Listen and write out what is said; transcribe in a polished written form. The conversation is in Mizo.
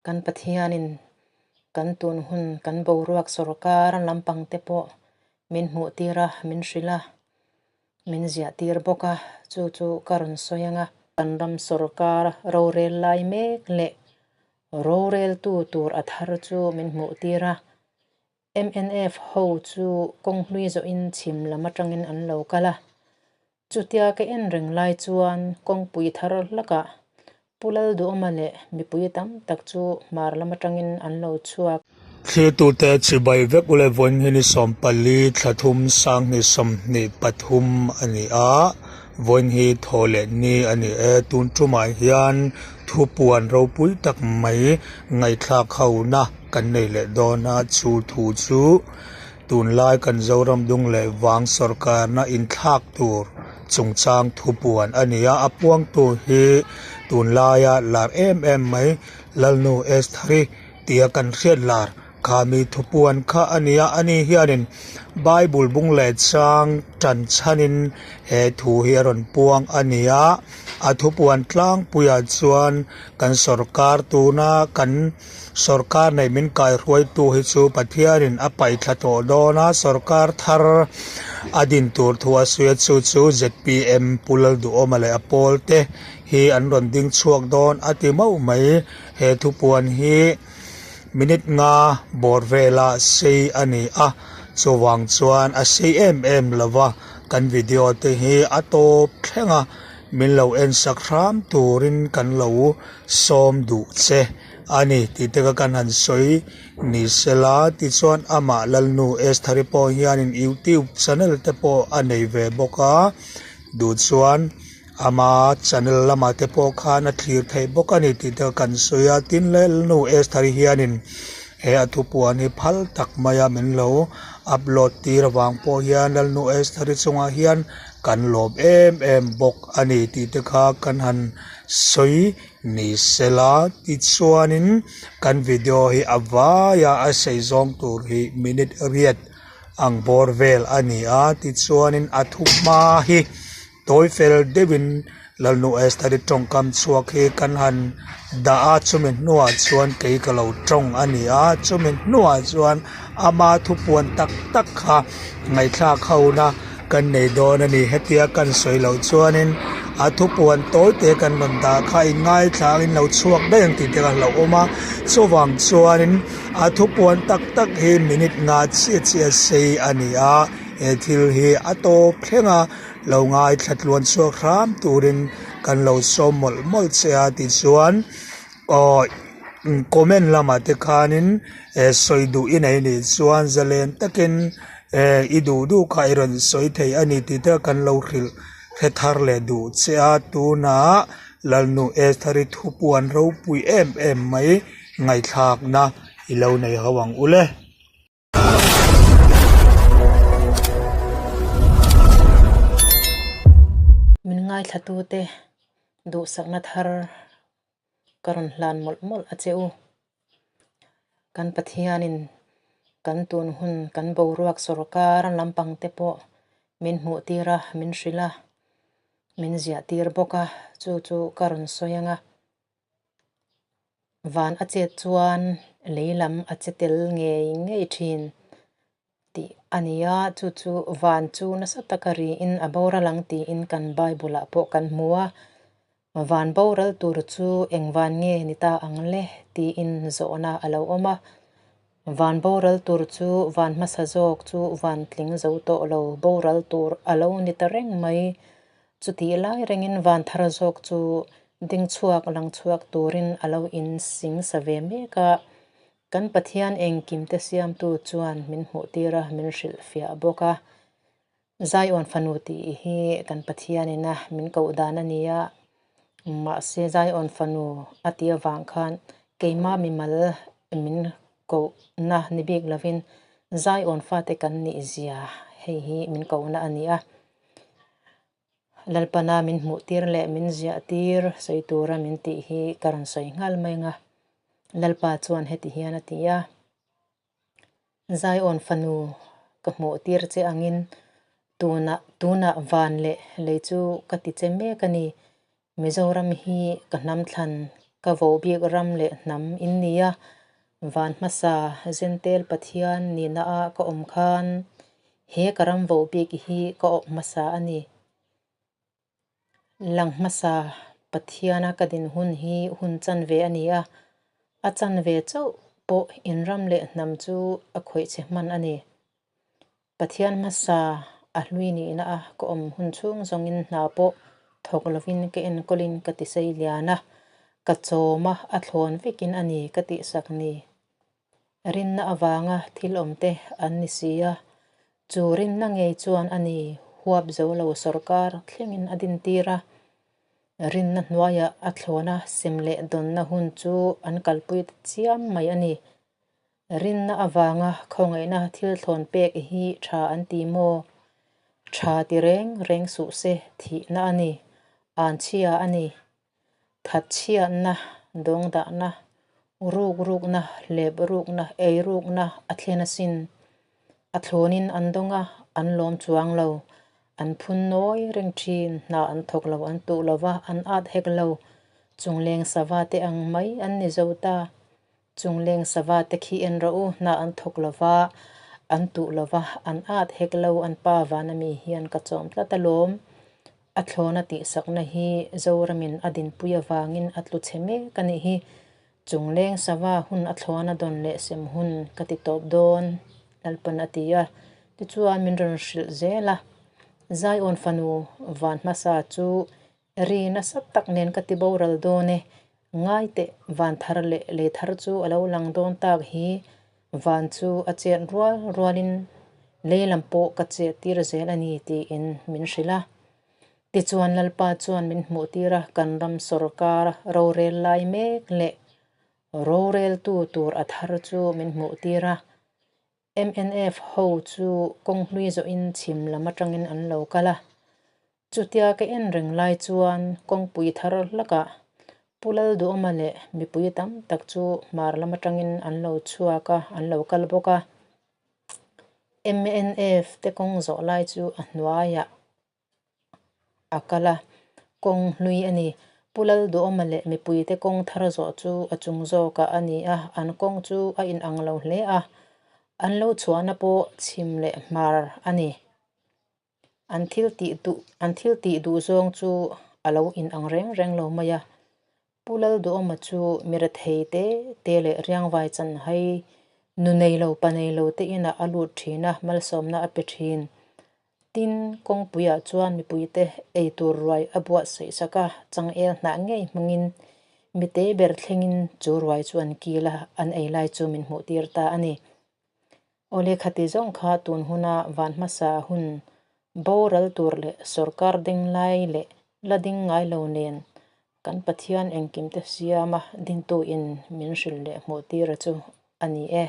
Kan Pathianin kan tun hun kan boruak sorkar lampang te pawh min hmuh tir a, min hrilh a, min ziah tir bawk a, chu chu ka rawn sawi ang a. Kan ram sorkar rorel lai mek leh roreltu tur a thar chu min hmuh tir a, mnf ho chu kawng hlui zawhin chhim lam atangin an lo kal a. Chutia ka en reng lai chuan kawngpui thar hlakah Pu Lalduhawma leh mipui tam tak chu hmar lam atangin an lo chhuak. Thlirtute chibai vek ule vawiin hi 14 thla thum sanghnih 23 a ni a, vawiin hi thaw leh ni a ni e. Tun tumah hian thupuan ropui tak mai ngaihthlak hona kan nei leh dawn a, chu thu chu Tunlai kan Zoram dung leh vang sawrkarna inthlak tur chungchang thupuan a ni a, a puangtu hi tunlaia lar em em mai Lalnu Estheri tia kan hriat lar kha mi thupuan kha a ni a, ani hianin Bible bung leh chang tan chhanin he thu hi a rawn puang a ni a, a thupuan tlangpuiah chuan kan sawrkar tuna kan. Sawrkar nei min kaihruaitu hi chu Pathianin a paihthla tawh dawn a, sawrkar thar a din tur thu a sawi a, chu chu zpm Pu Lalduhawma leh a pawl te hi an rawn ding chhuak dawn a ti mauh mai. He thupuan hi minute nga bawr vela sei a ni a, chuvang chuan a sei em em lo va, kan video te hi a tawp thleng a, min lo en sak hram turin kan lo sawm duh che a ni tih te kha kan han sawi ni sela tichuan amah Lalnu Estheri pawh hianin youtube channel te pawh a nei ve bawk a duh chuan ama channel lamah te pawh khan a thlir theih bawk a ni tih te kha kan sawi a tin Lalnu Estheri hianin he a thupuan hi phal tak maia min lo upload tir avang pawh hian Lalnu Estheri chungah hian kan lawm em em bawk a ni tih te kha kan han sawi ni sela tichuanin kan video hi a vaia a sei zawng tur hi minute riat ang bawr vel a ni a tichuanin a thu hma hi tawi fel deuhin Lalnu Esther-i tawngkam chhuak hi kan han dah a chumi hnuah chuan kei ka lo tawng a ni a chumi hnuah chuan ama thupuan tak tak kha ngaihthlak hona kan nei dawn a ni hetia kan sawi loh chuanin a thupuan tawi te kan rawn dah kha in ngaithla in lo chhuak daih ang tih te kha a hlauhawm a chuvang chuanin a thupuan tak tak hi minute nga chiah chiah sei a ni a he thil hi a tawp thleng a lo ngaithla tluan chhuak hram turin kan lo sawm mawlh mawlh che a tichuan aw comment lamah te khanin sawi duh i nei nih chuan zalen takin Eh i duh duh kha i rawn sawi thei a ni tih te kan lo hrilh hre thar leh duh che a, tunah Lalnu Estheri thupuan ropui em em mai ngaihthlakna i lo nei ho ang u le. Min ngaithlatute duhsakna thar ka rawn hlan mawlh mawlh a che u. Kan Pathianin kan tun hun kan boruak sawrkar lampang te pawh min hmuh tir a, min hrilh a, min ziah tir bawk a, chu chu ka rawn sawi ang a. Van a chet chuan lei lam a che tel ngei ngei thin tih a ni a, chu chu van chu nasa taka riin a boral ang tiin kan Bible ah pawh kan hmu a. Van boral tur chu eng van nge ni ta ang le tiin zawhna a lo awm a. Van boral tur chu van hmasa zawk chu van tling zo tawh lo boral tur a lo ni ta reng mai. Chutih lai rengin van thar zawk chu ding chhuak lang chhuak turin a lo insing sa ve mek a. Kan Pathian engkimte siamtu chuan min hmuhtir a, min hrilhfiah bawk a. Zion fanu tih hi kan Pathianin a min koh dan a ni a, mahse Zion fanu a tih avang khan keimah mimal min kohna ni bik lovin Zion fate kan nih zia hei hi min kohna a ni a. Lalpana min hmuh tir leh min ziah tir sawi tura min tih hi ka rawn sawi nghal mai ang a, Lalpa chuan heti hian a ti a. Zion fanu ka hmuh tir che angin tunah tunah van leh lei chu ka ti che mek a ni. Mizoram hi ka hnam thlan. Ka vohbik ram leh hnam in ni a, van hmasa Zentel Pathian nihna ah ka awm khan he ka ram vohbik hi ka awp hmasa a ni. Lang hmasa Pathiana ka din hun hi hun chanve a ni a, a chanve chauh pawh in ram leh hnam chu a khawih che hman a ni. Pathian hmasa a hlui nihna a ka awm hun chhung zawngin hna pawh thawk lovin ka enkawlin ka ti sei lian a, ka chawm a, a thlawn vekin a ni ka tihsak ni. Rinna avanga thil awmte an ni si a, chu rinna ngei chuan a ni huap zo lo sawrkar thlengin a dintir a, rinna hnuaiah a thlawna sem leh dawnna hun chu an kalpui ta chiam mai a ni. Rinna avanga khawngaihna thil thlawn pek hi tha an ti maw? Tha ti reng reng suh se thihna a ni, anchhia a ni. Thatchhiatna, dawngdahna, rukrukna, hleprukna, eirukna a thlen asin. A thlawnin an dawng a, an lawm chuang lo. An phun nawi reng thin, hna an thawk lo, an tuh lo va, an at hek lo. Chungleng sava te ang mai an ni zo ta. Chungleng sava te khi en rawh u, hna an thawk lo va, an tuh lo va, an at hek lo, an pa vana mi hian ka chawm tlat alawm. A thlawna tihsakna hi Zoramin a dinpui avangin a tlu chhe mek a nih hi. Chungleng sava hun a thlawna dawn leh sem hun ka ti tawp dawn, Lalpan a ti a. Tichuan min rawn hrilh zel a, Zion fanu van hmasa chu Ri nasa tak nen ka ti boral dawn e. Ngai teh, van thar leh lei thar chu a lo lang dawn tak hi. Van chu a chet rual rualin lei lam pawh ka chet tir zel a ni tiin min hrilh a. Tichuan Lalpa chuan min hmuh tir a, kan ram sawrkar rorel lai mek leh roreltu tur a thar chu min hmuh tir a. Mnf ho chu kawng hlui zawhin chhim lam atangin an lo kal a. Chutia ka en reng lai chuan kawngpui thar hlakah Pu Lalduhawma leh mipui tam tak chu hmar lam atangin an lo chhuak a, an lo kal bawk a. Mnf te kawng zawh lai chu a hnuaiah a kal a, kawng hlui a ni. Pu Lalduhawma leh mipuite kawng thar zawh chu a chung zawkah a ni a, an kawng chu a inang lo hle a, an lo chhuahna pawh chhim leh hmar a ni. An thil tih duh an thil tih duh zawng chu a lo inang reng reng lo mai a. Pu Lalduhawma chu mi rethei te te leh riangvai chanhai nu nei lo pa nei lo te inah a lut thin a, malsawmna a pe thin. Tin, kawngpuiah chuan mipuite ei tur ruai a buatsaih sak a, changel hnah ngei hmangin mite ber thlengin chu ruai chu an kil a, an ei lai chu min hmuh tir ta a ni. Awle khati zawng kha tun huna van hmasa hun boral tur leh sawrkar ding lai leh la ding ngai lo nen kan Pathian engkimte siama dintuin min hrilh leh hmuh tira chu a ni e.